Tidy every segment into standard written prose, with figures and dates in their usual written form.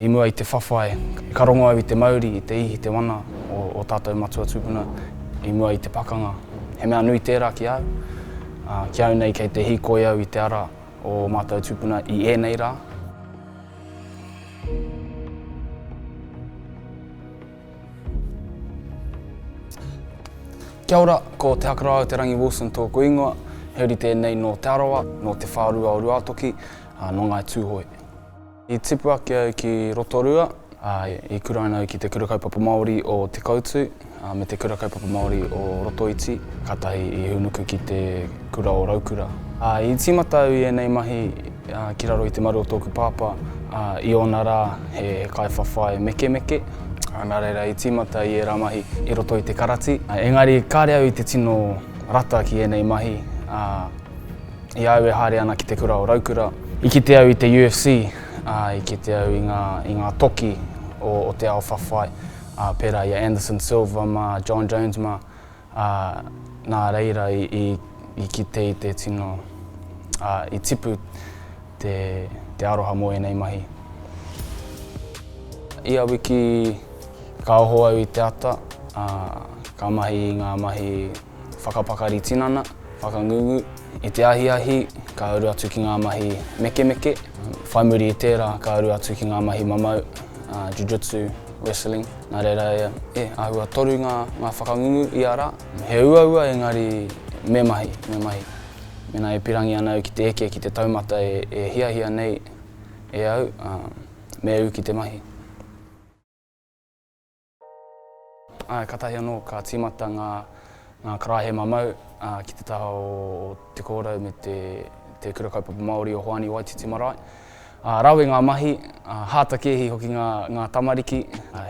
I mua i te whawhai, ka rongo au i te mauri, i te ihi, te wana o ō tātou matua tūpuna i mua i te pakanga. He mea nui tērā ki a au. Ā, ki au nei kei te hīkoi au i te ara o ō mātou tūpuna i ēnei rā. Kia ora, ko Te Hakarau Te Rangi Wilson tōku ingoa. He uri tēnei nō Te Arawa, nō Te Whārua o Ruātoki, ā, nō Ngāi Tūhoe. I tipu ake au ki Rotorua, ā, i kuraina au ki Te Kura Kaupapa Māori o Te Koutu, ā, me Te Kura Kaupapa Māori o Rotoiti, kātahi i hūnuku ki te Kura o Raukura. Ā, i tīmata au i ēnei mahi, ā, ki raro i te maru o tōku pāpā, ā, i ōna rā he kaiwhawhai mekemeke, ā, nā reira i tīmata i ērā mahi i roto i te karati. Engari kāre au i te tino rata ki ēnei mahi, ā, I a au e haere ana ki te kura o Raukura, i kite au i te UFC, ā, i kite au i ngā, i ngā toki o, o te ao whawhai, ā, pērā i a Anderson Silva mā, Jon Jones mā, ā, nā reira i, i, i kite i te tino, ā, i tipu te, te aroha mō ēnei mahi. Ia wiki ka oho au i te ata, ā, ka mahi i ngā mahi whakapakari tinana, whakangungu. I te ahiahi, ka uru atu ki ngā mahi mekemeke. Whai muri i tērā, ka uru atu ki ngā mahi mamau, jujutsu, wrestling. Nā reira, e, āhua toru ngā, ngā whakangungu ia rā. He uaua engari me mahi, me mahi. Mēnā e pirangi ana au ki te eke ki te taumata e, e hiahia nei e au, me ū ki te mahi. Āe, kātahi anō ka tīmata ngā, ngā karaehe mamau ki te taha o Te Kōrau me te, te Kura Kaupapa Māori o Hoani Waititi Marae. Ā, rawe ngā mahi, ā, hātakēhi hoki ngā, ngā tamariki.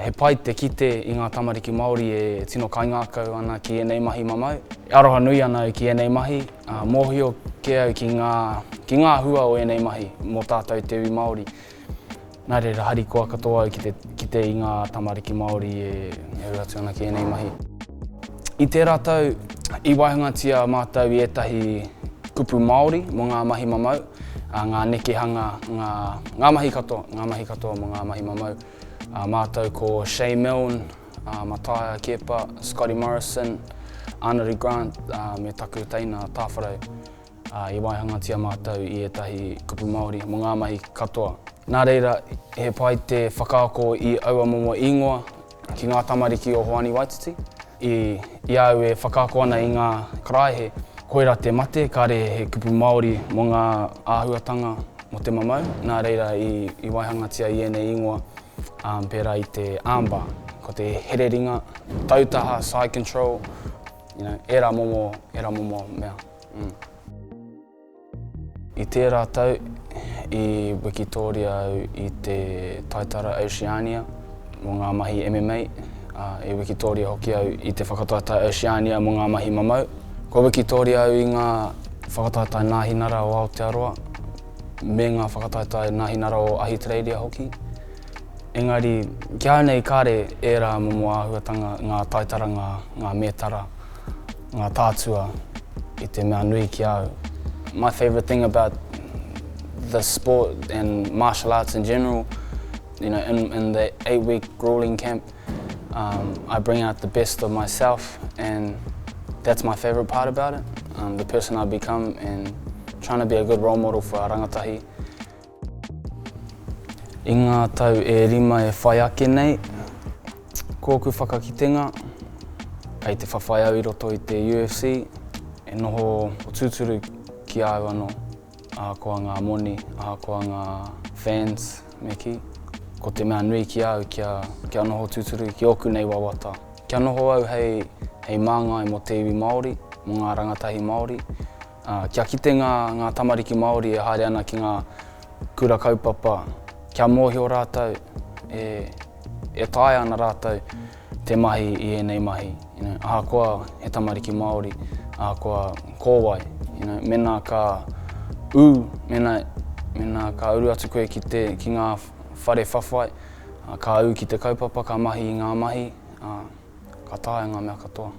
He pai te kite i ngā tamariki Māori e tino kaingākau ana ki ēnei mahi mamau. E aroha nui ana au ki ēnei mahi, ā, mōhio kē au ki ngā, ki ngā hua o ēnei mahi mō tātou te iwi Māori. Nā reira, harikoa katoa au ki te kite i ngā tamariki Māori e uru atu ana ki ēnei mahi. I tērā tau, i waihangatia mātou i ētahi kupu Māori mō ngā mahi mamau, ngā nekehanga, ngā, ngā mahi katoa, ngā mahi katoa mō ngā mahi mamau. Mātou ko Shay Milne, Mataia Keepa, Scotty Morrison, Anaru Grant me taku teina Tāwharau. Ā, i waihangatia mātou i ētahi kupu Māori mō ngā mahi katoa. Nā reira, he pai te whakaako i aua momo ingoa ki ngā tamariki o Hoani Waititi. I, i a au e whakaako ana i ngā karaehe, koirā te mate, kāre he kupu Māori mō ngā āhuatanga mō te mamau, nā reira i, i waihangatia i ēnei ingoa, ā, pērā i te armbar, ko te hereringa, tautaha, side control, you know, ērā momo, ērā momo mea. Mm. I tērā tau, i wikitōria au i te taitara Oceania mō ngā mahi MMA, ā, i wikitōria hoki au i te whakataetae Oceania mō ngā mahi mamau. Kua wikitōria au i ngā whakataetae Nāhinara o Aotearoa me ngā whakataetae Nāhinara o Ahitereiria hoki. Engari, ki a au nei kāre ērā momo āhuatanga, ngā taitara, ngā, ngā mētara, ngā tātua i te mea nui ki a au. My favourite thing about the sport and martial arts in general, you know, in, in the eight-week grueling camp, um, I bring out the best of myself and that's my favourite part about it, um, the person I become and trying to be a good role model for our rangatahi. I ngā tau e rima e whai ake nei, ko ōku whakakitenga, kei te whawhai au i roto i te UFC, e noho tūturu ki a au anō, ahakoa ngā moni, ahakoa ngā fans, me kī. Ko te mea nui ki a au kia, kia noho tūturu ki ōku nei wawata. Kia noho au hei, hei māngai mō te iwi Māori, mō ngā rangatahi Māori, Ā, kia kite ngā, ngā tamariki Māori e haere ana ki ngā kura kaupapa, kia mōhio rātou, e, e taea ana rātou te mahi i ēnei mahi, you know, ahakoa he tamariki Māori, ahakoa ko wai, you know, mēnā ka ū, mēnā, mēnā ka uru atu koe ki te, ki ngā whare whawhai, ka ū ki te kaupapa, ka mahi i ngā mahi, ā, ka taea ngā mea katoa.